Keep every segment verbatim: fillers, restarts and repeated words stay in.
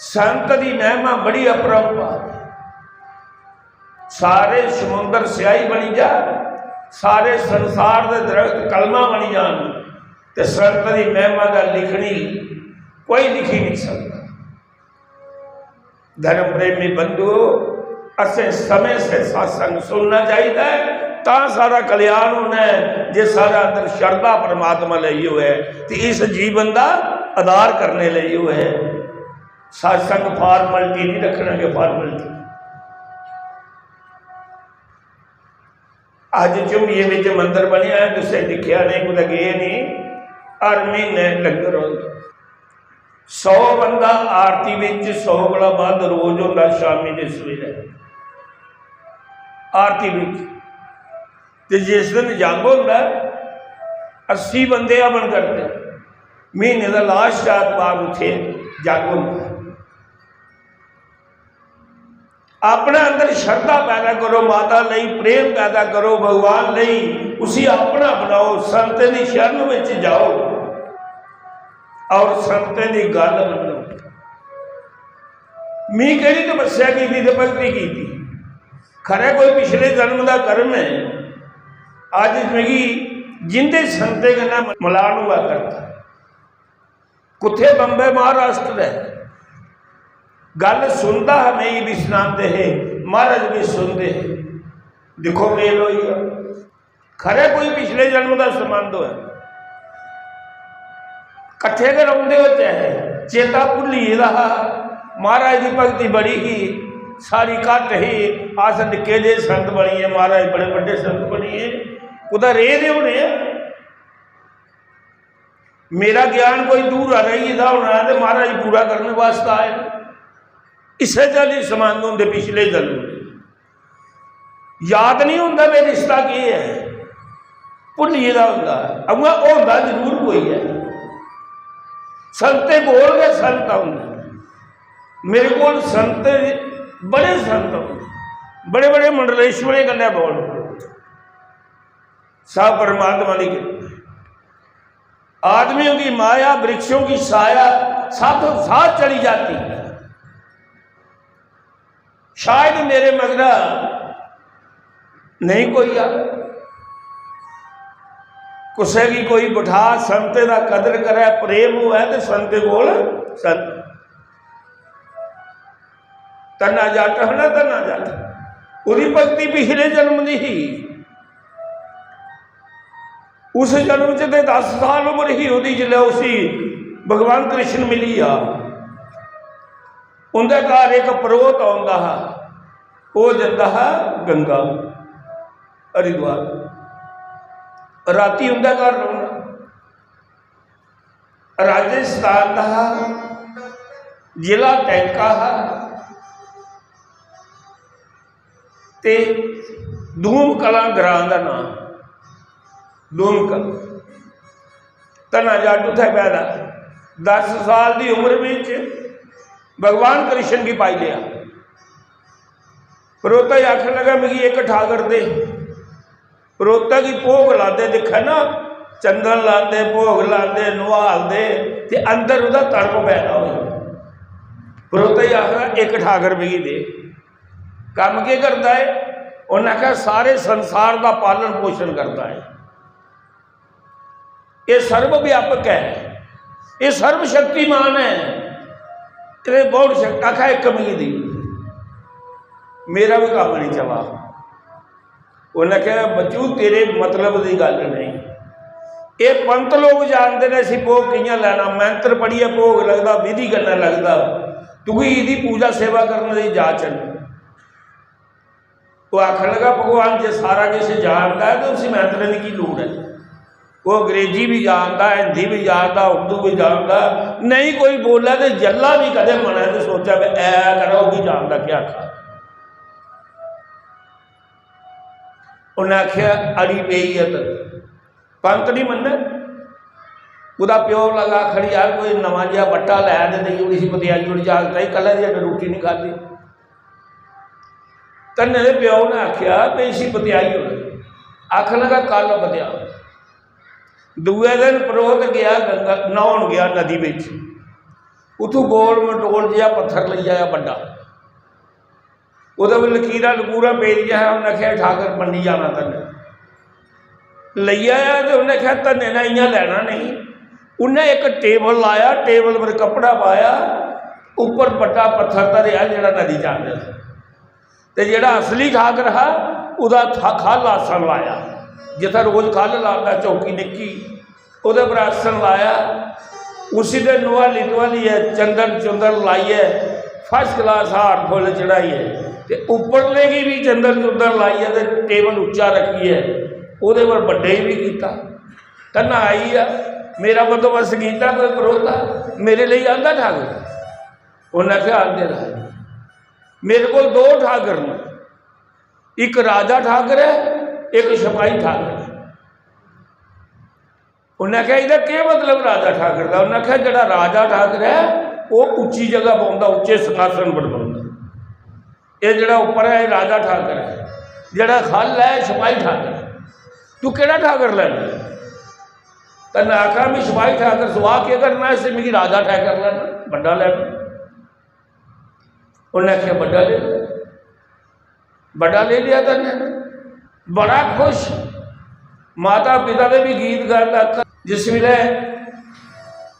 संत दी महिमा बड़ी अपरंपार। सारे समुंदर स्याही बनी जा, सारे संसार दे दरख्त कलमा बनी जान, ते संत दी महिमा दा लिखनी कोई लिखी नहीं सकता। धर्म प्रेमी बंधुओ, असें समय से सत्संग सुनना चाहिए, तां सारा कल्याण होना है। जे सारा अंदर श्रद्धा परमात्मा लेई होए, ते इस जीवन दा आधार करने लेई होए। सत्संग formality नहीं रखना, कि formality। अज्ज झुंडिये बिच मंदर बनेआ ऐ, तुसें दिक्खेआ नहीं, कुतै गे नहीं, हर म्हीने लंगर होंदा। सौ बंदा आरती बिच, सौ कोला बद्ध रोज होंदा शामी दे सवेरे आरती बिच। ते जिस दिन जग होंदा, अस्सी बंदे हवन करदे। म्हीने दा last ऐतवार उत्थे जग होंदा। अपने अंदर श्रद्धा पैदा करो, माता लेई प्रेम पैदा करो, भगवान लेई उसी अपना बनाओ, संतें दी शरण विच जाओ और संतें दी गल्ल मन्नो। मी केह्ड़ी तपस्या कीती ते भक्ति कीती? खरै कोई पिछले जन्म दा कर्म ऐ। अज्ज मिगी जिंदे संतें कन्नै मलान होआ करदा। कुत्थे बम्बे महाराष्ट्र ऐ, गल्ल सुनदा हा, में भी सनांदे हे, महाराज भी सुनदे हे। दिक्खो मेल होई गेआ। खरै कोई पिछले जन्म दा संबंध होऐ। कट्ठे गै रौंह्दे होचै, चेता भुल्ली गेदा हा। महाराज दी भक्ति बड़ी ही, साढ़ी घट्ट ही। अस निक्के जेह् संत बनियै, महाराज बड़े बड्डे संत बनियै। कुतै रेह् दे होने आ। मेरा ज्ञान कोई दूर रेही गेदा होना ऐ ते महाराज पूरा करने वास्तै आए न। इस्सै चाल्ली संबंध होंदे पिछले जन्म दे। याद नहीं होंदा भाई रिश्ता केह् ऐ, भुल्ली गेदा होंदा ऐ। उ'आं होंदा जरूर कोई ऐ। संतें कोल गै संत औंदे। मेरे कोल संत, बड़े संत औंदे, बड़े बड़े मंडलेश्वरें कन्नै बोल। सब परमात्मा दी कृपा। आदमियों की माया, वृक्षों की साया, साथों साथ चली जाती है। शायद मेरे मगरा नहीं कोई आ। कुसै गी कोई बठा, संतें दा कदर करै, प्रेम होऐ ते संतें कोल संत। धन्ना जट है ना, धन्ना जट, ओह्दी भक्ति पिछले जन्म दी ही। उस जन्म च ते दस साल उम्र ही ओह्दी जिसलै उसी भगवान कृष्ण मिली गेआ। उं'दे घर इक परोह्त औंदा हा, ओह् जंदा हा गंगा हरिद्वार, राती उं'दे घर रौह्ना। राजस्थान दा हा, जिला टैंका हा, ते धूम कलां ग्रां दा नांऽ। धूम कलां। धन्ना जट उत्थै पैदा। दस साल दी उम्र बिच भगवान कृष्ण गी पाई लेआ। परोह्ता गी आखन लगा, "मिगी इक ठाकर दे।" परोह्ता गी भोग लांदे दिक्खै ना, चंदन लांदे, भोग लांदे, नुहालदे, ते अंदर ओह्दा तड़प पैदा होई। परोह्ता गी आखदा, "इक ठाकर मिगी दे।" कम्म केह् करदा ऐ? उन्नै आखेआ, "सारे संसार दा पालन पोषण करदा ऐ।" एह् सर्व व्यापक ऐ, एह् सर्व शक्तिमान ऐ। ते बहुत शक्ति आखा, "इक मिगी देई, मेरा भी कम्म नहीं चला।" उन्नै आखेआ, "बच्चू, तेरे मतलब दी गल्ल नहीं, एह् पंत लोक जानदे ने इसी भोग कि'यां लैना, मंत्र पढ़ियै भोग लगदा, विधि कन्नै लगदा, तुगी एह्दी पूजा सेवा करने दी जाच नहीं।" ओह् आखन लगा, "भगवान जे सारा किश जानदा ऐ ते उसी मंत्रें दी की लोड़ ऐ? ओह् अंग्रेजी भी जानदा, हिंदी भी जानदा, उर्दू भी जानदा, नहीं कोई बोलै ते जल्ला भी कदें मनै ते सोचै, 'ऐ करा, ओह् बी जानदा केह् आखा।'" उन्नै आखेआ, "अड़ी पेई ऐ ते पंत नहीं मन्नै।" ओह्दा प्यो लगा आखन, "यार, कोई नमां जेहा बट्टा लै ते देई ओड़ इसी, पतेआई ओड़, जागत ऐ, कल्लै दी अज्ज रुट्टी नहीं खाद्धी।" धन्ने दे प्यो ने आखेआ, "ते इसी पतेआई ओड़।" आखन लगा, "कल पतेआ।" दूए दिन परोह्त गेआ गंगा, न्हौन गेआ नदी बिच। उत्थूं गोल मटोल जेहा पत्थर लेई आया बड्डा, ओह्दे पर लकीरां लकूरां पेदियां हियां। उन्नै आखेआ, "ठाकर बनी जाना धन्ने।" लेई आया ते उन्नै आखेआ, "धन्ने ने इ'यां लैना नेईं।" उन्नै इक टेबल लाया, टेबल पर कपड़ा पाया, उप्पर बड्डा पत्थर धरेआ जेह्ड़ा नदी च आंदे दा। ते जेह्ड़ा असली ठाकर हा, ओह्दा था-, ख'ल्ल आसन लाया, जित्थै रोज ख'ल्ल लांदा, चौकी निक्की, ओह्दे पर आसन लाया। उसी ते नुहाली धुआलियै, चंदन चुंदन लाइयै, first class हार फुल्ल चढ़ाइयै, ते उप्परले गी बी चंदन चुंदन लाइयै ते टेबल उच्चा रक्खियै ओह्दे पर बड्डे गी बी कीता। धन्ना आई गेआ, "मेरा बंदोबस्त कीता कोई परोह्ता, मेरे लेई आंदा ठाकर?" उन्नै आखेआ, "आंदे दा ऐ। मेरे कोल दो ठाकर न, इक राजा ठाकर ऐ, इक सिपाही ठाकर ऐ।" उन्नै आखेआ, "एह्दा केह् मतलब राजा ठाकर दा?" उन्नै आखेआ, "जेह्ड़ा राजा ठाकर ऐ, ओह् उच्ची जगह बौंह्दा, उच्चे सिंहासन पर बौंह्दा। एह् जेह्ड़ा उप्पर ऐ, एह् राजा ठाकर ऐ, जेह्ड़ा ख'ल्ल ऐ, एह् सिपाही ठाकर ऐ। तूं केह्ड़ा ठाकर लैना?" ते उन्नै आखेआ, "में सिपाही ठाकर, सुआह् केह् करना, इसी मिगी राजा ठाकर लैना, बड्डा लैना।" उन्नै आखेआ, "बड्डा लेई लै।" बड्डा लेई लेआ धन्ने ने, बड़ा खुश। माता पिता दे बी गीत गांदा, जिस बेल्लै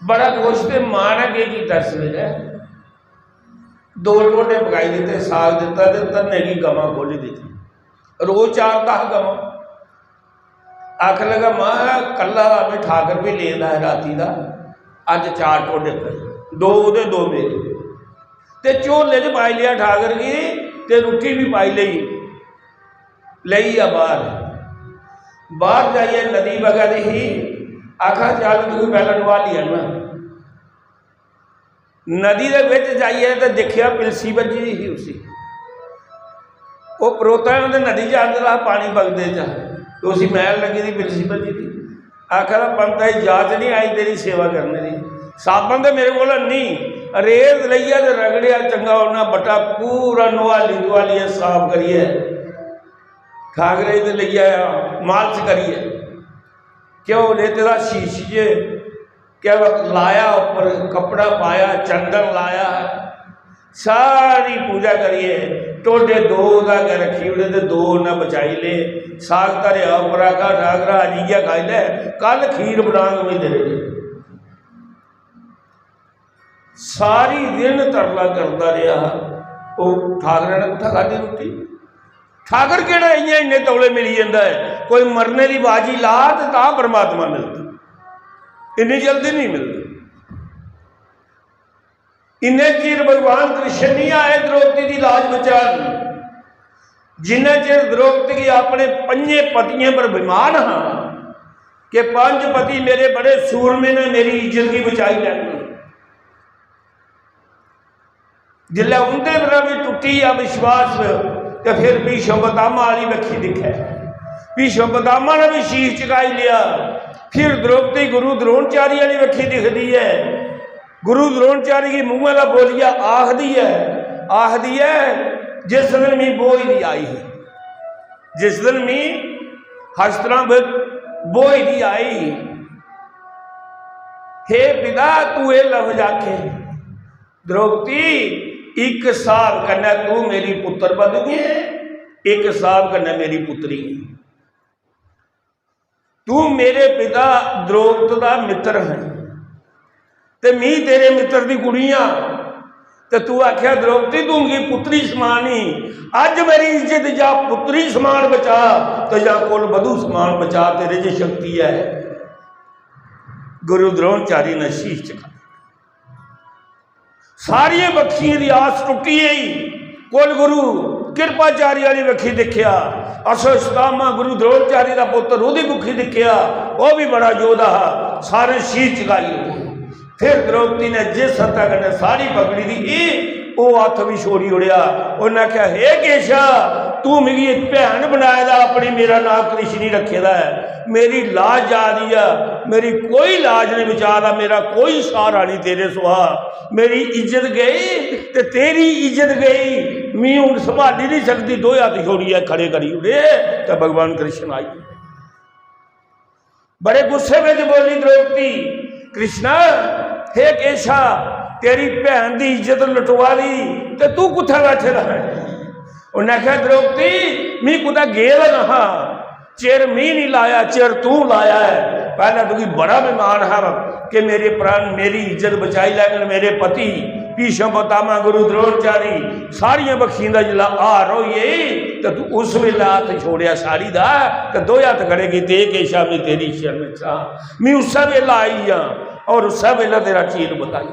बड़ा खुश, ते मां ने केह् कीता इस बेल्लै, दो ढोडे पकाई दित्ते, साग दित्ता ते धन्ने गी गमां खोह्ल्ली दित्ती। रोज चारदा हा गमां। आखन लगा, "मां, कल्ला दा में ठाकर बी लेदा ऐ राती दा, अज्ज चार ढोडे पाई, दो ओह्दे, दो मेरे।" ते झोले च पाई लेआ ठाकर गी, ते रुट्टी बी पाई लेई। लेई गेआ बाहर। बाहर जाइयै नदी बगा दी ही, आखा, "चल, तुगी पैह्लें नुहाली आना।" नदी दे बिच जाइयै ते दिक्खेआ, पिलसी बज्जी दी ही उसी। ओह् परोह्ता ते नदी च आंदे दा हा, पानी बगदे च, ते उसी मैल लग्गी दी, पिलसी बज्जी दी। आखा दा, "पंत, एह् जाच निं आई तेरी सेवा करने दी। साबन ते मेरे कोल हैनी, रेत लेइयै ते रगड़ेआ चंगा उन्ना बट्टा, पूरा नुहाली धुआलियै साफ करियै ठाकरे गी ते लेई आया, मालश करियै, घ्यो लेते दा शीश च, क्या लाया उप्पर, कपड़ा पाया, चंदन लाया, सारी पूजा करियै ढोडे दो दा गै रक्खी ओड़े ते दो उन्नै बचाई ले। साग धरेआ उप्पर, आखा, 'ठाकरा, अज्ज इ'यै खाई लै, कल खीर बनांग में तेरे लेई।'" सारी दिन तरला करदा रेहा। ओह् ठाकरे ने कुत्थै खाद्धी रुट्टी? ठाकर केह्ड़ा इ'यां इन्ने तौले मिली जंदा ऐ? कोई मरने दी बाजी ला ते तां परमात्मा मिलदा, इन्नी जल्दी नहीं मिलदा। इन्ने चिर भगवान कृष्ण नहीं आए द्रौपदी दी लाज बचान, जिन्ने चिर द्रौपदी गी अपने पंजे पतियें पर अभिमान हा कि पंज पति मेरे बड़े सूरमे ने, मेरी इज्जत गी बचाई लैंदे। जिसलै उंदे परा बी टुट्टी गेआ विश्वास, ते फिर भीष्म पितामह आह्ली बक्खी दिक्खै। भीष्म पितामह ने बी शीश झुकाई लेआ। फिर द्रौपदी गुरु द्रोणाचार्य आह्ली बक्खी दिखदी ऐ। गुरु द्रोणाचार्य गी मुंहै दा बोलियै आखदी ऐ, आखदी ऐ, "जिस दिन मी ब्होई दी आई ही, जिस दिन मी हस्तिनापुर ब्होई दी आई ही, हे पिता, तू एह् लफ्ज आखे, द्रौपदी, इक स्हाब कन्नै तू मेरी पुत्र बधुए, इक स्हाब कन्नै मेरी पुत्री ऐ। तू मेरे पिता द्रौपद दा मित्र है, ते मी तेरे मित्र दी कुड़ी आं, ते तू आखेआ, द्रौपदी, तू मिगी पुत्री समान ही, अज्ज मेरी इज्जत जां पुत्री समान बचा, ते जां कुल बधू समान बचा, तेरे च शक्ति है।" गुरु द्रोणाचार्य ने शीश झुकाया। सारियें बक्खियें दी आस टुट्टी गेई। कुल गुरु कृपाचार्य आह्ली बक्खी दिक्खेआ, अश्वत्थामा गुरु द्रोणाचार्य दा पुत्तर, ओह्दी बक्खी दिक्खेआ, ओह् बी बड़ा योद्धा हा। सारे शीश झुकाई ओड़े। फिर द्रौपदी ने जिस हत्था कन्नै साड़ी पकड़ी दी ही, ओह् हत्थ बी छोड़ी ओड़ेआ। उन्नै आखेआ, "हे केशा, तू मिगी इक भैन बनाए दा, अपनी, मेरा नांऽ कृष्णी रक्खे दा ऐ, मेरी लाज जा दी ऐ, मेरी कोई लाज नहीं बचा दा, मेरा कोई सहारा नहीं तेरे सिवा। मेरी इज्जत गई ते तेरी इज्जत गई, मी हून संभाली नहीं सकदी।" दो हत्थ छोड़ियै खड़े करी ओड़े ते भगवान कृष्ण आई। बड़े गुस्से बिच बोली द्रौपदी, "कृष्णा, हे केशा, तेरी भैन दी इज्जत लुटवा दी, ते तू कुत्थै बैठे दा है? उन्नै आखेआ, "द्रौपदी, मी कुतै गेदा ना हा, चिर मी नहीं लाया, चिर तू लाया है। पैह्लें तुगी बड़ा अभिमान हा कि मेरे प्राण, मेरी इज्जत बचाई लैङन, मेरे पति भीष्म पितामह, गुरु द्रोणाचार्य, सारियां बक्खियें दा जिसलै हार होई गेई, ते तू उस बेल्लै हत्थ छोड़ेआ साड़ी दा, ते दो हत्थ खड़े कीते, "हे केशव, मी तेरी शरण च आ, मी उस्सै बेल्लै आई जा, और उस्सै बेल्लै तेरा चीर बताई।"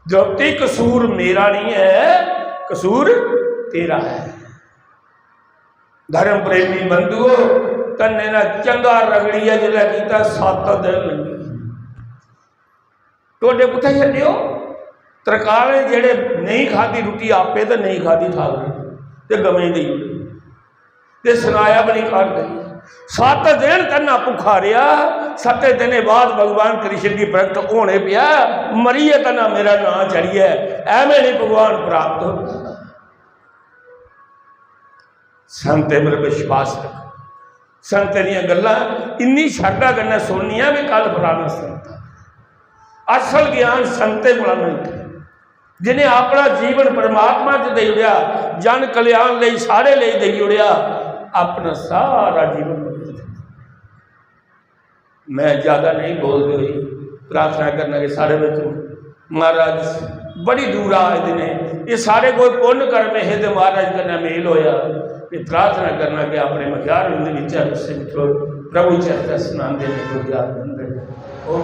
द्रौपदी, कसूर मेरा नहीं है, कसूर तेरा है। धर्म प्रेमी बंधुओ, धन्ने ने चंगा रगड़ियै जिसलै कीता, सत्त दिन लंघे। टोडे कुत्थै छड्डेओ? तरकालें जेह्ड़े नेईं खाद्धी रुट्टी आपे ते नेईं खाद्धी ठाकरे ते गवें देई ओड़ी। ते सनाया बी नहीं घर जाइयै। सत्त दिन धन्ना भुक्खा रेहा। सत्ते दिनें बाद भगवान कृष्ण गी प्रगट होने पेआ, "मरियै धन्ना मेरा नांऽ चढ़ियै, ऐ में नहीं भगवान प्राप्त होंदा।" संतें पर विश्वास रख। संतें दियां गल्लां इन्नी श्रद्धा कन्नै सुननियां भी कल फलाना संत। असल ज्ञान संतें कोला मिलदा, जिन्हें अपना जीवन परमात्मा च देई ओड़ेआ, जन कल्याण लेई, सारे लेई देई ओड़ेआ, अपना सारा जीवन बदल दिंदा। मैं ज्यादा नहीं बोलदे हुए प्रार्थना करना कि सारे बच्चों महाराज बड़ी दूरा आए दे ने, ये सारे कोई पुण्य कर्म हे ते महाराज कन्नै मेल होया। ते प्रार्थना करना कि अपने मख्यार उंदे विचार से मित्रो प्रभु चरित्र सनांदे ने, कोई याद बंदे ने। ओम